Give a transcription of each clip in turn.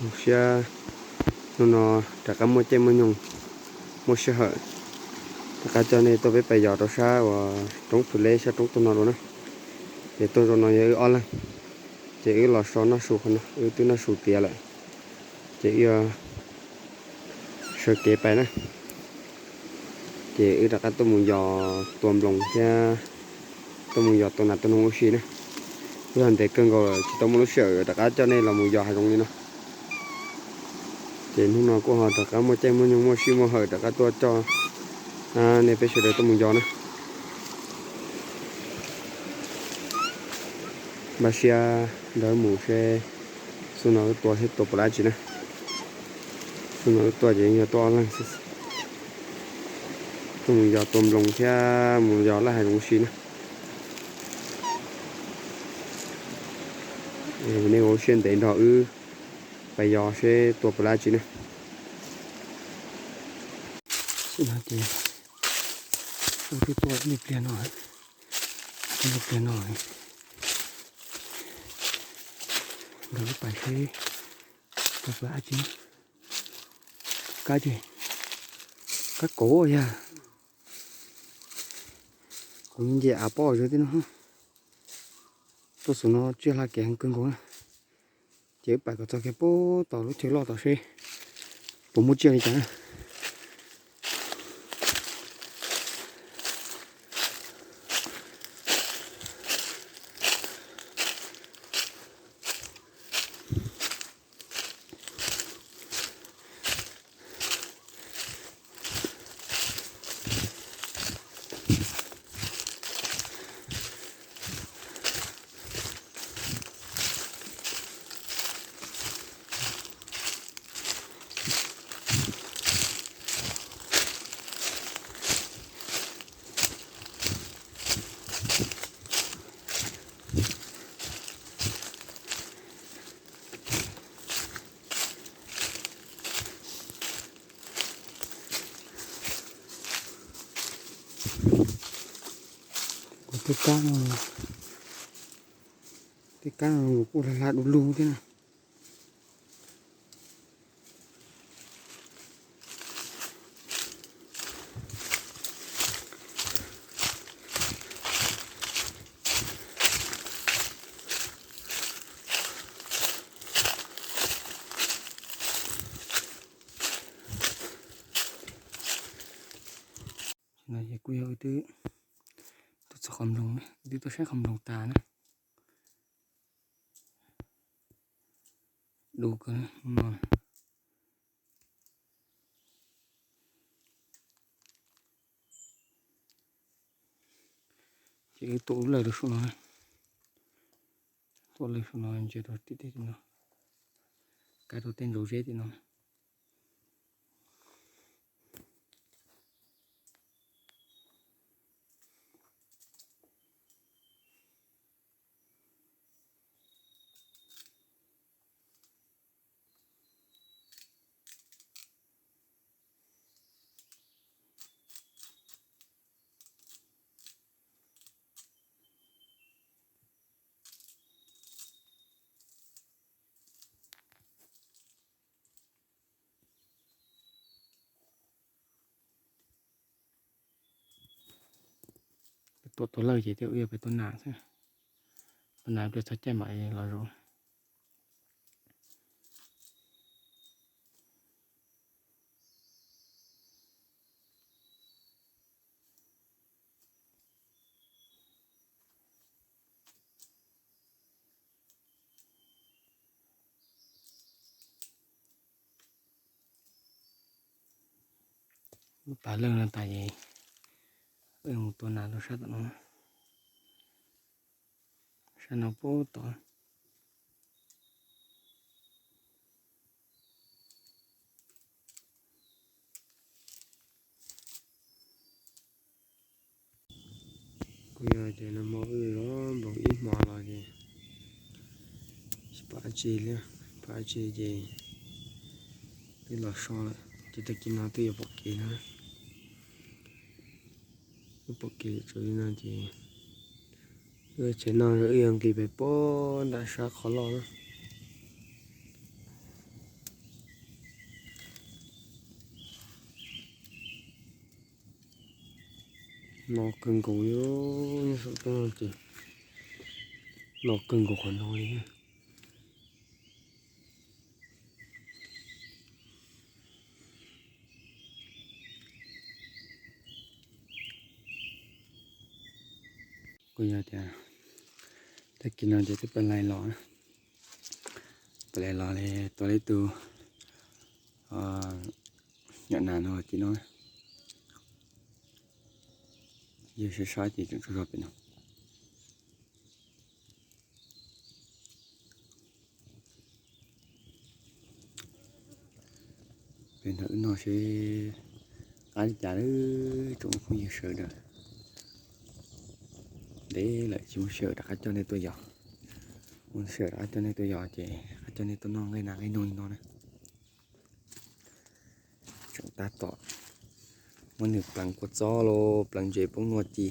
Siab hnub no rov qab muaj caij muaj nyoog, muaj sij hawm, rov qab coj nej tuaj peb pais yos rau sab uas roob Phwv Leb sab roob tuaj no dua na. Ces tuaj zaum no yog wb ob leeg, ces wb los so noj su qhov no, wb twb noj su tiav lawm, ces wb yuav sawv kev pais na. Ces wb rov qab tuaj mus yos tua nploos thiab tuaj mus yos tua nas tua noog ua si na. Wb ho ntev kawg nkaus lawm tsis tau muaj lub sij hawm rov qab coj nej los mus yos hav zoov li no. Ces hnub no kuj ho rov qab muaj caij muaj nyoog muaj sij muaj hawm rov qab tuaj coj nej peb sawv daws tuaj mus yos na. Npaj siab nrog wb mus seb xub no wb tua thiab tua puas dab tsi na. Xub no wb tuaj ces yog tuaj ob leeg, tuaj mus yos tua nploos thiab mus yos laj hav zoov si na. Nej ua siab ntev nrog wb pais yos seb tua puas dab tsi na. Xub no ces wb twb tuaj ib nyuag pliag no, ib nyuag pliag no nrog wb pais seb tua puas dab tsi. Kab ces, kab kauv yog, kuv nce av pob zog tib no. Tuaj xub no tsiaj hla kev heev kawg nkaus na. Ces wb pais kom txog kiag pub tom lub chaw loj tom seb puas muaj tsiaj li cas na. Kuv tej kab no, tej kab no kuj hla hla du lug thiab na. No ces kuj yog wb twb tuaj txog qhov nploos na, wb twb tuaj saib qhov nploos tas na. Du kawg no. Ces wb tuaj ub lawj rau saum no, tuaj lawj saum no ntsia rau tim tej no, kav rau tej ntsaum zeb tim no. Tuaj tua lawj ces thiaj wb yuav pais tua nas xwb. Tua nas pliag txog caij mam los zaum. Lub pas lawj no tas ces wb mus tua nas rau sab tom no, sab no pub tom. Kuj yog tias nag hmo wb los nploos ib hmo los ces tsis pom dab tsi li, pom dab tsi ces twb los so lawm ces tag kis no twb yuav pom kev no. Wb pom kev tsawv li no ces wb tsev no wb yuav nqis pem puag nram sab qhov loj na. No kawg nkaus li, nyob saum toj no ces no kawg nkaus qhov no li. Kuj yog tias tag kis no ces twb pais lais los, pais lais los li, tua li tus nyom nas no tim no. Yog saib saib ces tseem tsaug zog pem no. Peb nrog wb noj seb qab li cas lawm tsoom phooj ywg sawv daws. Ntev lawm tsis muaj sij hawm rov qab coj nej tuaj yos. Muaj sij hawm rov qab coj nej tuaj yos ces rov qab coj nej tuaj noj nqaij nas nqaij noog li no na. Tseem tab tom muab nws pleev kua txob los pleev ntses poob nua ci.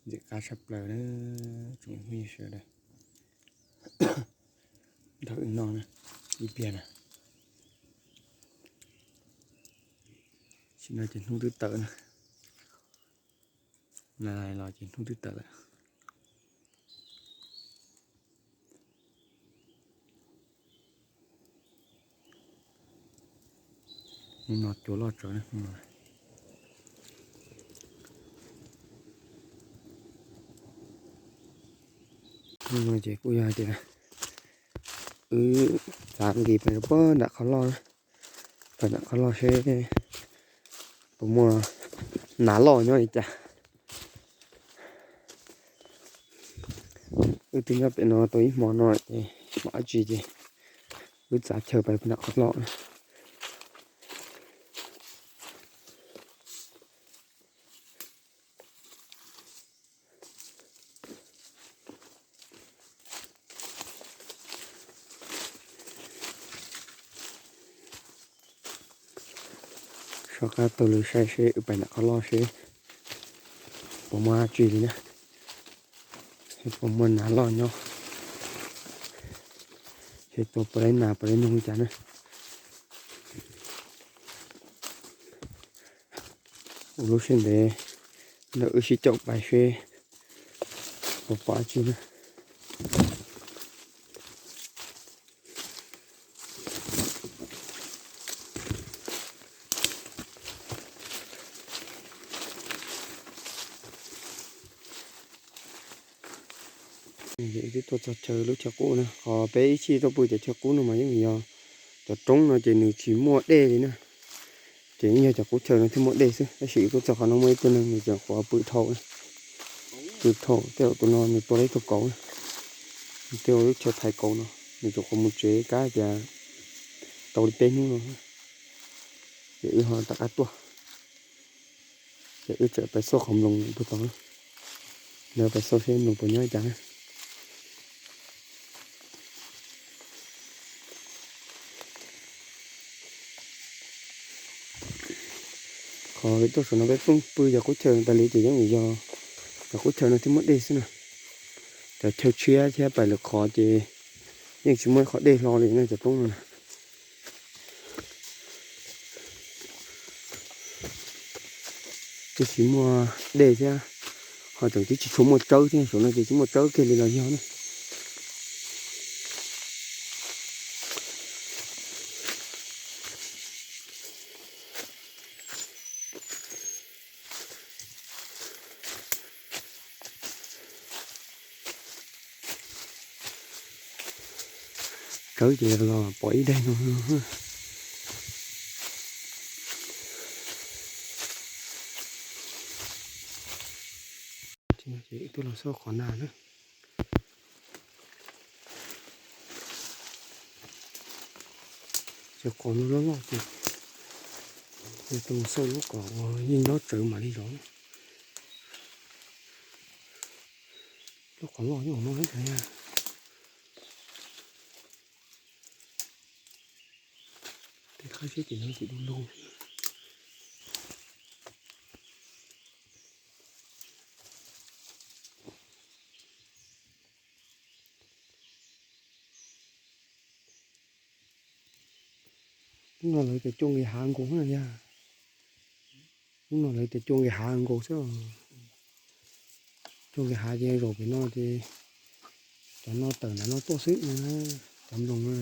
Ntxim qab tshaj plaws na, tsoom phooj ywg sawv daws. Nrog wb noj ib pliag na. Tam sim no ces hnub twb tawm na. Lais los ces hnub twb tawm lawm. Hnub no cua loj tsawv na. Hnub no ces kuj yog hais tias wb txav nqis pais rau puag nram qhov loj na, pais nram qhov loj seb puas muaj nas loj nyob li cas. Wb twb nyob pem no tau ib hmo no ces mam dab tsi ces wb txav chaw pais nram qhov loj na. Soj qab taug lw saib seb wb pais nram qhov loj seb puas muaj dab tsi li na, seb puas muaj nas loj nyob, seb tua puas tau nas puas tau noog li cas na. Ua lub siab ntev ntawm wb sib caum pais seb puas pom dab tsi na. Twb tuaj txog chaw lub chaw qub na, qhov peb ib txhij tuaj pw cov chaw qub no mas yeej yog cov roob no ces nws tsis muaj dej li na. Ces yeej yog cov qub chaw no thiaj muaj dej xwb, tab sis tuaj txog qhov no muaj ib tug neeg nws tseem qhuav pw dhau, pw dhau tej zaum tus no nws tua tau ib tug kauv na. Nws tej zaum lub chaw thaiv kauv no, nws tseem qhuav mus tsev kab tias tau li peb hnub no, ces wb ho rov qab tuaj. Ces wb tseem pais xauj qhov nploos puag tod, lawv pais xauj seb nploos puas nyob li cas na. Qhov peb tuaj saum no peb pheej pw cov qub chaw tas li ces yeej yog cov qub chaw no thiaj muaj dej xwb na. Cov chaw tshiab thiab pais lwm qhov ces yeej tsis muaj ib qhov dej hlo li na cov roob no na. Twb tsis muaj dej thiab, ho tseem twb tsis tshua muaj tsawb thiab, saum no ces tsis muaj tsawb kiag li los yog na. Tsawb ces los pom ib daig no. Ces tuaj los xauj qhov nas na. Ces qhov no loj loj ces tuaj los xauj lub qhov uas yeej nyob tsawv mam li zov. Lub qhov loj nyob hauv no thiab. Tej qab zeb tim no tsis du lug. Hnub no lawv tias cua nqis hav nkaus na yog. Hnub no lawv tias cua nqis hav nkaus xwb. Cua nqis hav ces zaum pem no ces cov no tawm ntawm no tuaj xwb na, cov nploos na.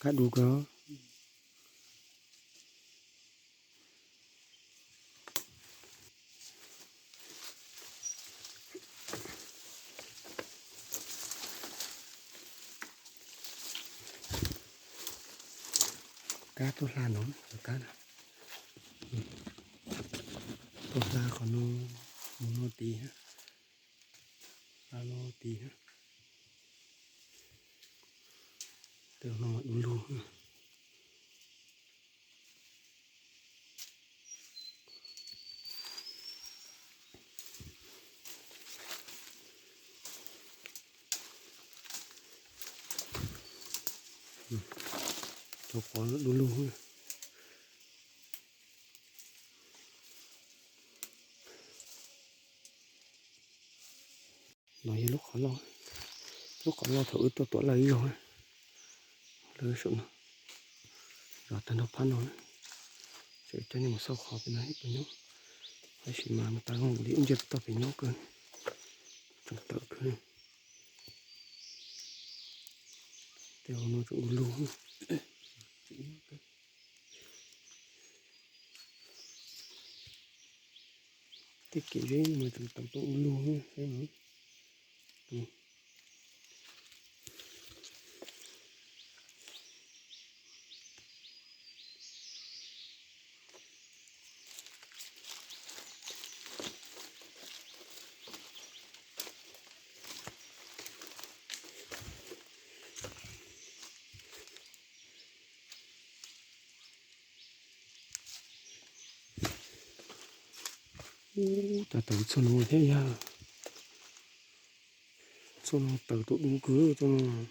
Kab du kawg. Kab tuaj hla no, kab na. Tuaj hla qhov no, mus no tid, hla no tid. Tej no mas du lug. Cov qhov du lug. No yog lub qhov loj, lub qhov loj thaum wb tuaj tuam lawj ib zaug, lawv saum no, zov tag nrho phab no, tseem coj nej mus xauj qhov pem no ib puas nyob, tab sis mas mus tas zoo li ib ntsia toj pem nyob kawg, tseem tawm kawg. Tej hauv no tseem du lug. Tej kev zeb no mas tseem tawm tuaj du lug. Ub, cas tawm txog no thiab yog. Txog no tawm tuaj du kawg txog no.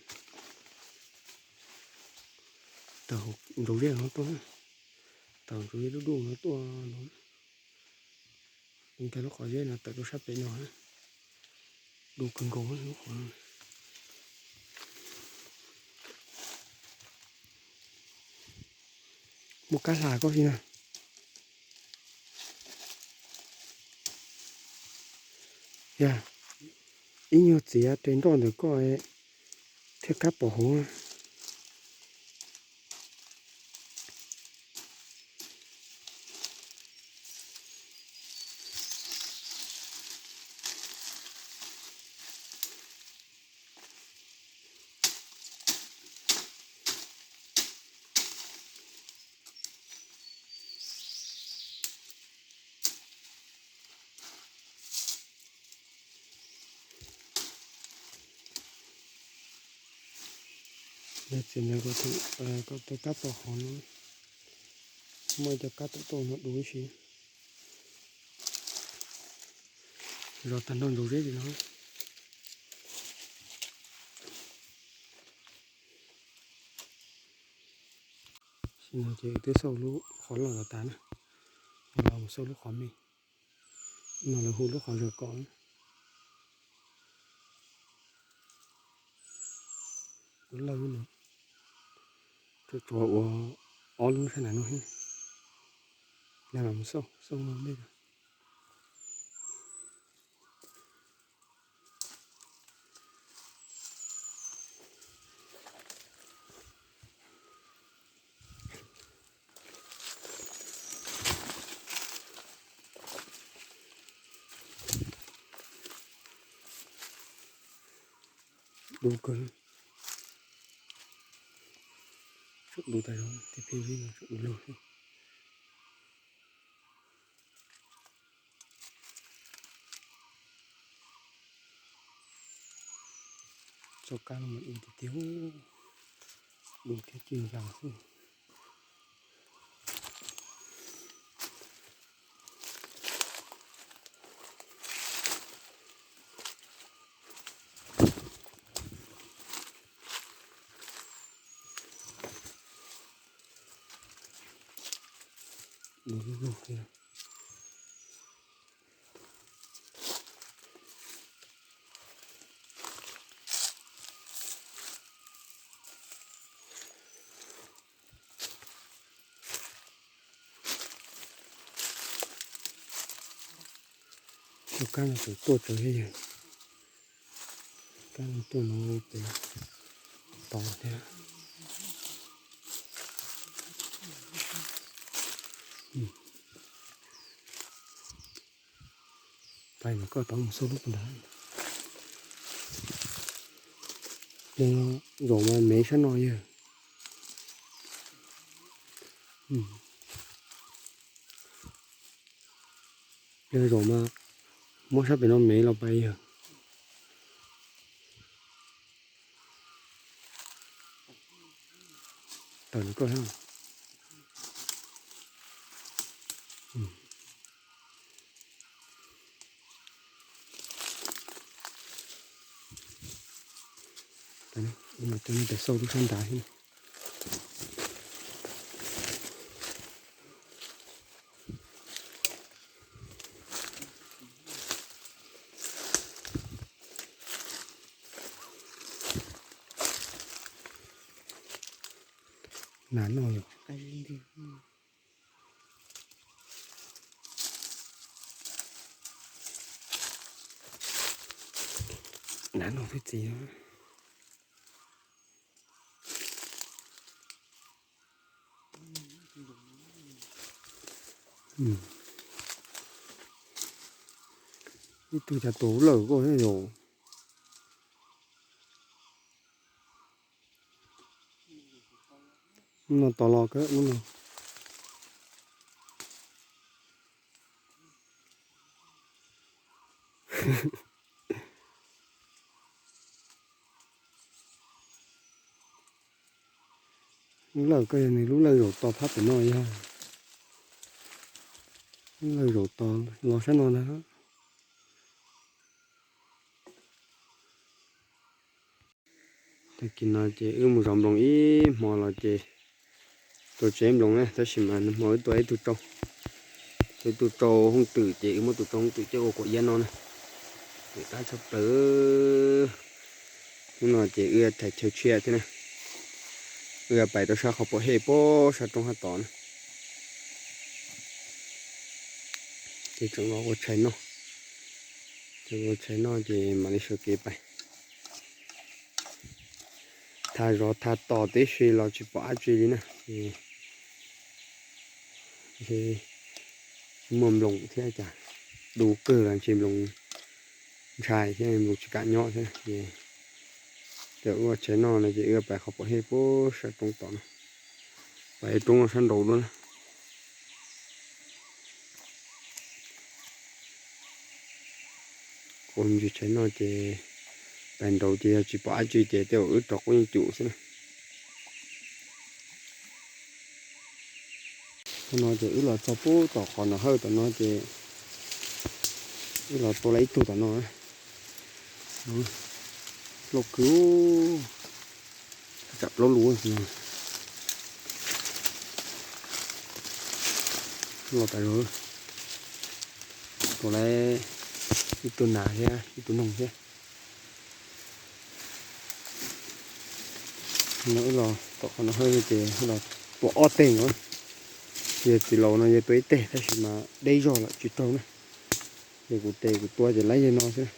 Tawm nraum zeb no tuaj, tawm nraum zeb dub dub no tuaj no. Nkag lub qhov zeb no tawm rau sab pem no, du kawg nkaus lub qhov. Muaj kab hla koj si na. Yog ib nyuag txiav tes nroj ntawm koj thiaj kab pom hauv. Yog txiav ntawd koj tus kab pom hauv no, muaj ib co kab tom toj no dub ib si. Zov tag nrho nraum zeb li no. Sim no ces twb xauj lub qhov loj los tas na, los mus xauj lub qhov me, no lawv hu lub qhov zog kom. Lub lawj no, tsuas tsuas ua ob lub sab nraum no, los mus xauj xauj no ntej. Du kawg, tsuas du tas zog, tej phej zeb no tsuas du lug xwb. Txoj kab no mas du tiag tiag, du thiab ci nkas xwb. Tus kab no tus tuaj tsawv thiab yog, kab no tuaj no pem tod thiab. Pais mas koj tau mus xauj lub puag nrad. Zaum mas mev sab no yog. Zaum mas muab sab pem no mev los pais yog. Tawm koj. Cov no cov no pem xauj lub sab nrad thiab. Nas noj yom. Nas noj twb txiv. Ib tug cas tus lawm koj thiab yom. Lub no tos los kawg lub no. Lub lawj koj yog nws lub lawj zaum tos phab pem no yog. Lub lawj zaum tos los sab no ntag. Tag kis no ces wb mus zov nploos ib hmo los ces tua tsev nploos na, tab sis mas nag hmo wb tua ib tug rau, tua ib tug rau hooj twm ces wb muab tus rau hooj twm coj ua quav iab no na. Ces qab tshaj plaws. Hnub no ces wb thais chaw tshiab thiab na. Wb pais rau sab qhov pom hej puag sab roob hab tod na. Ces tseem los ua tshais noj, tseem ua tshais noj ces mam li sawv kev pais. Thaj zov thaj tos tib si los tsis pom dab tsi li na. Tsis muaj nploos thiab cas, du kawg los ntshe nploos ntshai thiab nploos tsis kam nyob thiab. Ces ua tshais noj no ces wb pais qhov pom hej puag sab roob tod no, pais roob no sab nraud lawm na. Ua ntsis tshais noj ces pais nraud ces yog tsis pom dab tsi ces tej zaum wb rov qub yeej cum xwb na. Hnub no ces wb los txog puag tom qhov no hawj tom no ces wb los tua lawm ib tug tom no. Loj kawg, tsam plaub lus no. Loj tas zog. Tua lawm ib tug nas thiab ib tug noog thiab. No wb los tom qhov no hawj ces los tua ob teg no. Yawg txiv laus no yawg tua ib teg tab sis mas deb zog lawm tsis raug na. Ces kuv tes kuv tua ces laib yawg no xwb.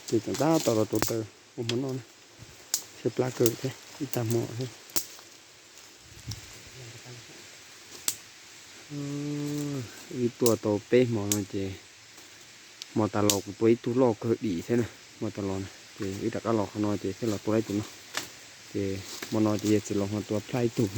Ces tseem tab tom los rauv taws ua hmo noj na. Tshaib plab kawg thiab ib tag hmo thiab. Wb tua tau peb hmo no ces hmo tas los kuv tua ib tug loj kawg dim thiab na. Hmo tas los na ces wb rov qab los qhov no ces thiaj los tua ib tug no. Ces hmo no ces yawg txiv laus ho tua plaj ib tug.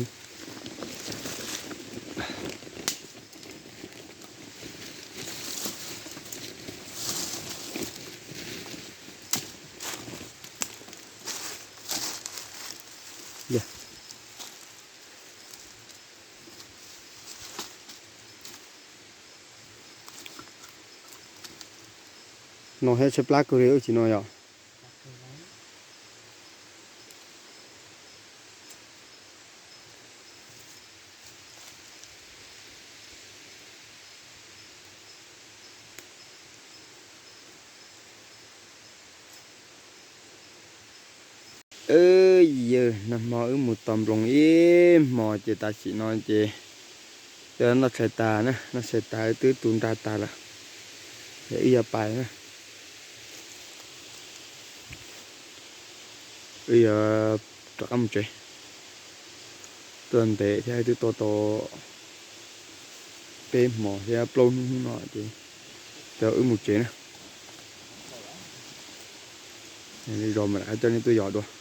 No thiab tshaib plab kawg li wb tsis no yom. Ub, yawg, nag hmo wb mus tos nploos ib hmos ces tam sim no ces twb noj tshais tas na, noj tshais tas wb twb tu nra tas lawm. Ces wb yuav pais na, wb yuav rov qab mus tsev. Tuaj ntev thiab, twb tuaj tau peb hmos thiab plaub hnub no ces wb mus tsev na. Zos mas rov qab coj nej tuaj yos dua.